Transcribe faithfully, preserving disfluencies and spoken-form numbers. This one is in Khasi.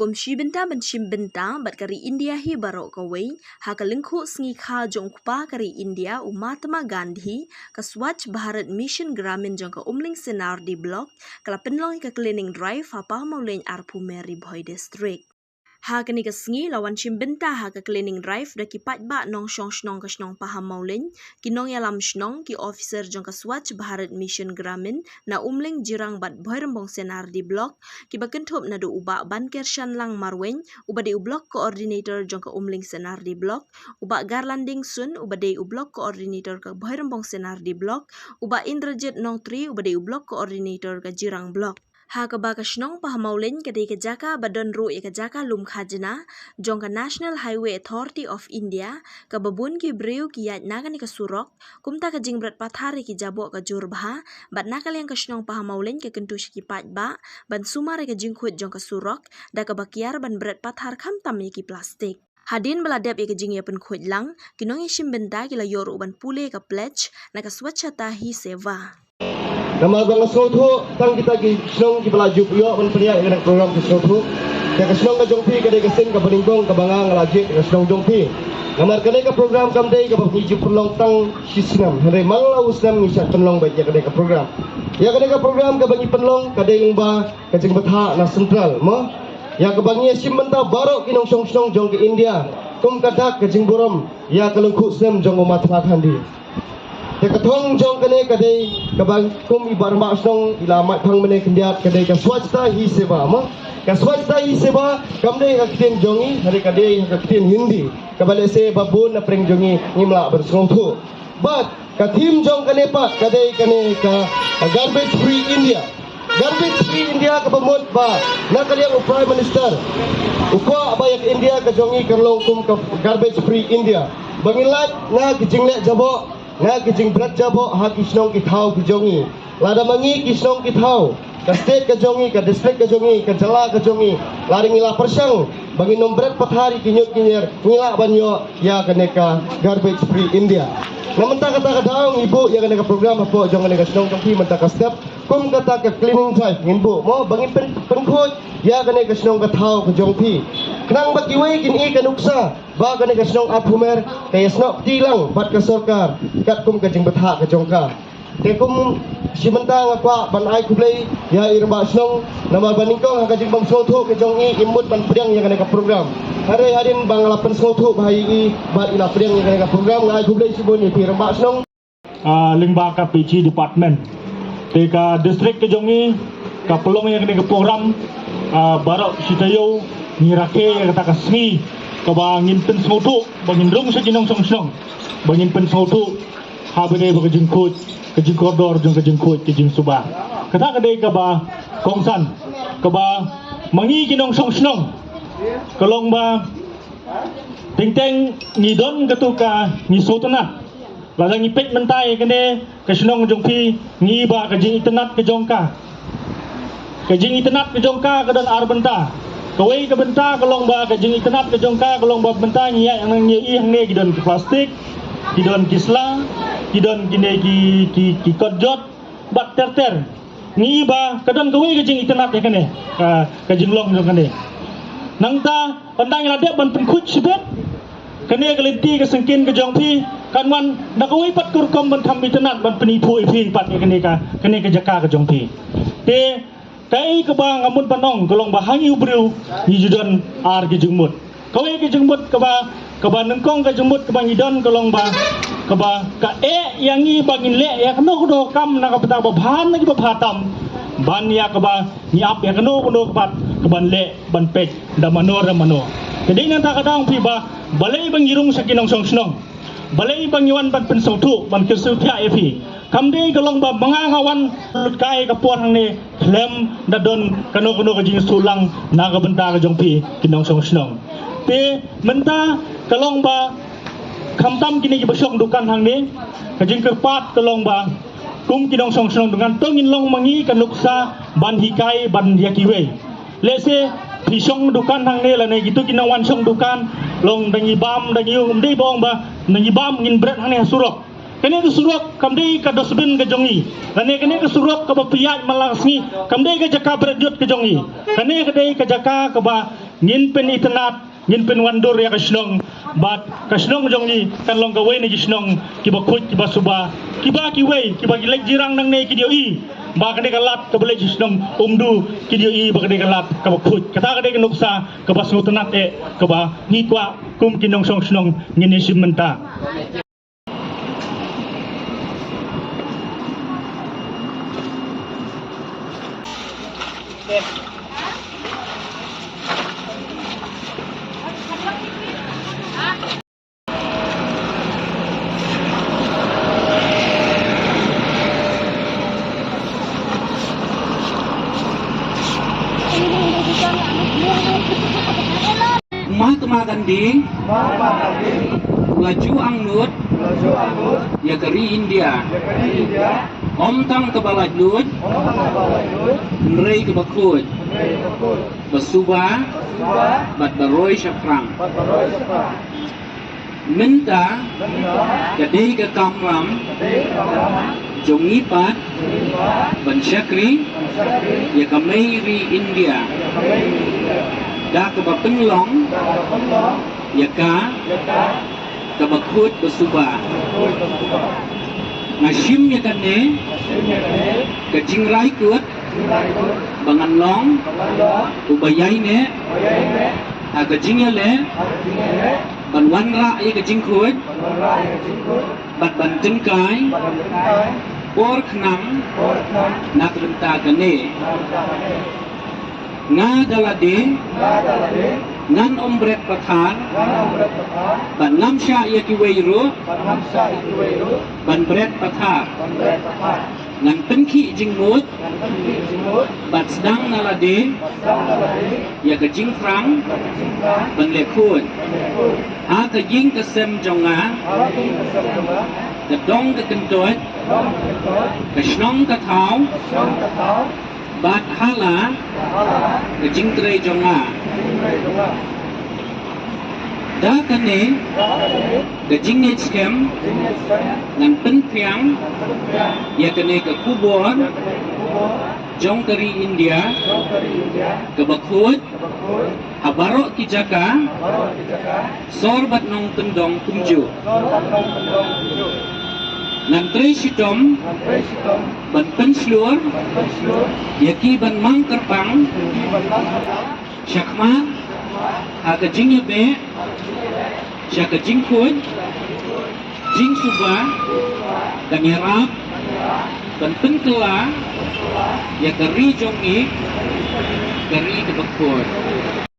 Kum shi bynta ban shim bynta bad ka ri India hi baroh kawei, ha ka lyngkhuh sngi kha jong u kpa ka ri India u Mahatma Gandhi, ka Swachh Bharat Mission Gramin jong ka Umling Senardi Block ka la pynlong ïa ka cleaning drive ha Pahamawlein Arphumer, Ri Bhoi District. Ha kane ka sngi la wan shim bynta ha ka cleaning drive da ki paidbah nongshong shnong ka shnong Pahamawlein, ki nongïalam shnong, ki officer jong ka Swachh Bharat Mission Gramin na Umling, Jirang bad Bhoirymbong Senardi Block, kiba kynthup naduh u Bah Banker Shanlang Marwein, uba dei u Block Coordinator jong ka Umling Senardi Block, u Bah Garlanding Sun, uba dei u Block Coordinator ka Bhoirymbong Senardi Block, u Bah Indrajit Nongtri, uba dei u Block Coordinator ka Jirang Block. Ha kaba ka shnong Pahamawlein ka dei ka jaka ba don ruh ïa ka jaka lum khajna jong ka National Highway Authority of India, kaba bun ki briew ki ïaid na kane ka surok, kumta ka jingbret pathar ïa ki jaboh ka jur bha, bad na ka liang ka shnong Pahamawlein ka kyntu sha ki paidbah ban sumar ïa ka jingkhuid jong ka surok da kaba kiar ban bret pathar khamtam ïa ki plastik. Hadien ba la dep ïa ka jingïapynkhuid lang, ki nongïashim bynta ki la ïoh ruh ban pule ïa ka pledge na ka Swachhata Hi Seva. Namar ba nga sngewthuh tang kita ki shnong kiba la ju ïoh ban pynïaid ïa kane ka program ki sngewthuh. Ïa ka shnong ka jong phi ka dei ka sien kaba nyngkong kaba nga nga la jied ïa ka shnong jong phi. Namar kane ka program kam dei kaba ngi ju pynlong tang shi snem. Hynrei man la u snem ngi shah pynlong beit ïa kane ka program. Ïa kane ka program kaba ngi pynlong ka dei lyngba ka jingbthah na central mo. Ïa kaba ngi ïashim bynta baroh ki nongshong shnong jong ka India kum ka dak ka jingburom ïa ka lyngkhuh snem jong u Mahatma Gandhi. Te ka thong jong kane ka dei kaba kum i Bah Rangbah Shnong i la mad phang mynne khyndiat ka dei ka Swachhata Hi Seva mo. Ka Swachhata Hi Seva kam dei ha ka ktien jong ngi, hynrei ka dei ha ka ktien Hindi. Kaba lehse ba bun na pdeng jong ngi ngim lah ban sngewthuh. Bad ka theme jong kane pat ka dei kane ka Garbage Free India. Garbage Free India kaba mut ba na ka liang u Prime Minister u kwah ba ïa ka India ka jong ngi kan long kum ka Garbage Free India. Ba ngin lait na ki jingleh jaboh, na ki jingbret jaboh ha ki shnong ki thaw ki jong ngi. Lada ma ngi ki shnong ki thaw, ka state ka jong ngi, ka district ka jong ngi, ka jylla ka jong ngi, lada ngi la pyrshang ba ngin ym bret pathar ïa ki ñiut ki ñier, ngi lah ban ïoh ïa kane ka Garbage Free India. Na mynta kata ka daw ngi buh ïa kane ka program hapoh jong kane ka shnong jong phi mynta ka step kum kata ka cleaning drive ngin buh mo ba ngin pyn, pynkhuid ïa kane ka shnong ka thaw ka jong phi. Khnang ba kiwei kin i ka nuksa ba kane ka shnong Arphumer ka ïasnoh kti lang bad ka sorkar katkum ka jingbthah ka jong ka. Te kum shi mynta nga kwah ban ai khublei ïa i Rangbah Shnong namar ba nyngkong ha ka jingbym sngewthuh ka jong i, i mut ban pdiang ïa kane ka program. Hynrei hadien ba nga la pynsngewthuh bha ïa i bad i la pdiang ïa kane ka program, nga ai khublei shibun ïa phi Rangbah Shnong. Ah, lyngba ka P G department. Te ka district ka jong i ka pynlong ïa kane ka program, ah, baroh shi taïew ngi rakhe ïa kata ka sngi kaba ngin pynsngewthuh, ba ngin rung sha ki nongshong shnong, ba ngin pynsngewthuh ha ba dei ba ka jingkhuid, ka jingkordor jong ka jingkhuid, ka jingsuba. Kata ka dei kaba kongsan, kaba ma ngi ki nongshong shnong ka long ba teng teng ngi don katu ka ngi sngewtynnat. Lada ngi peit mynta ïa kane ka shnong jong phi, ngi ba ka jingitynnat ka jong ka. Ka jingitynnat ka jong ka ka don ar bynta. Kawei ka bynta ka long ba ka jingitynnat ka jong ka ka long ba mynta ngi ïa ngi ïa i hangne ki don ki plastik, ki don ki sla, ki don kine ki ki ki kot jot bad ter ter. Ngi ba ka don kawei ka jingitynnat ïa kane ka, ka jinglong jong kane. Nangta ynda ngi la dep ban pynkhuid shibit kane ka lynti ka syngkien ka jong phi, kan wan da kawei pat ka rukom ban kham itynnat ban pynithuh ïa phi pat ïa kane ka, kane ka jaka ka jong phi. Te kaei kaba nga mut ban ong ka long ba ha ngi u briew ngi ju don ar ki jingmut. Kawei ka jingmut kaba, kaba nyngkong ka jingmut kaba ngi don ka long ba kaba ka eh ïa ngi ba ngin leh ïa kano kano kam na ka bynta ba bha na kiba bha tam, ban ïa kaba ngi ap ïa kano kano ka pat kaban leh ban peit da mano da mano. Te dei nangta ka dang phi ba balei ba ngi rung sha ki nongshong shnong, balei ba ngi wan ban pynsngewthuh ban kyrsiew thiah ïa phi. Kam dei ka long ba ma nga nga wan lut kai ka por hangne khlem da don kano kano ka jingsngewlang na ka bynta ka jong phi ki nongshong shnong. Te mynta ka long ba khamtam kine kiba shong dukan hangne, ka jingkyrpad ka long ba kum ki nongshong shnong dukan to ngin long ma ngi ka nuksa ban hikai ban ïa kiwei. Lehse phi shong dukan hangne lane kitu ki nongwan shong dukan long da ngi bam da ngi ïung, ym dei ba ong ba da ngi bam ngin bret hangne ha surok. Kane ka surok kam dei ka dustbin ka jong ngi. Kane, kane ka surok kaba phi ïaid man la ka sngi kam dei ka jaka bret jot ka jong ngi. Kane ka dei ka jaka kaba Ngin pynitynnad, ngin pynwandur ïa ka shnong, bad ka shnong jong ngi kan long kawei na ki shnong kiba khuid, kiba suba, kiba kiwei, kiba ki leit jingïarap nangne kin ïohi ba kane ka lad kaba leit sha shnong Umdu, kin ïohi ba kane ka lad kaba khuid. Kata ka dei ka nuksa kaba sngewtynnad eh kaba ngi kwah kum ki nongshong shnong ngin ïa shim mynta. Mahatma Gandhi u la ju angnud ïa ka ri India, ym tang kaba laitluid, hynrei kaba khuid, ba suba bad ba roi shaphrang. Mynta ka dei ka kamram jong ngi pat ban shakri ïa ka mei ri India da kaba pynlong ïa ka kaba khuid ba suba. Nga shim ïa kane ka jingrai kut ba ngan long uba ïaineh ha ka jingïaleh ban wanrah ïa ka jingkhuid bad ban tyngkai por khnang na ka bynta kane. Nga da lade ngan ym bret pathar bad ngam shah ïa kiwei ruh ban bret pathar. Ngan pynkhih jingmut bad sdang na lade ïa ka jingthrang ban leh khuid. Ha ka ïing ka sem jong nga ka dong ka kyntoit, ka shnong ka thaw bad ha la ka jingtrei jong nga. Da kane ka jingngeit skhem ngan pynphriang ïa kane ka khubor jong ka ri India kaba khuid ha baroh ki jaka, sor bad nongkyndong kumjuh. Ngan trei shitom ban pynshlur ïa ki ban mang kyrpang shakhmat ha ka jingïabeh sha ka jingkhuid, jingsuba, ban ïarap ban pynkylla ïa ka ri jong ngi, ka ri kaba khuid.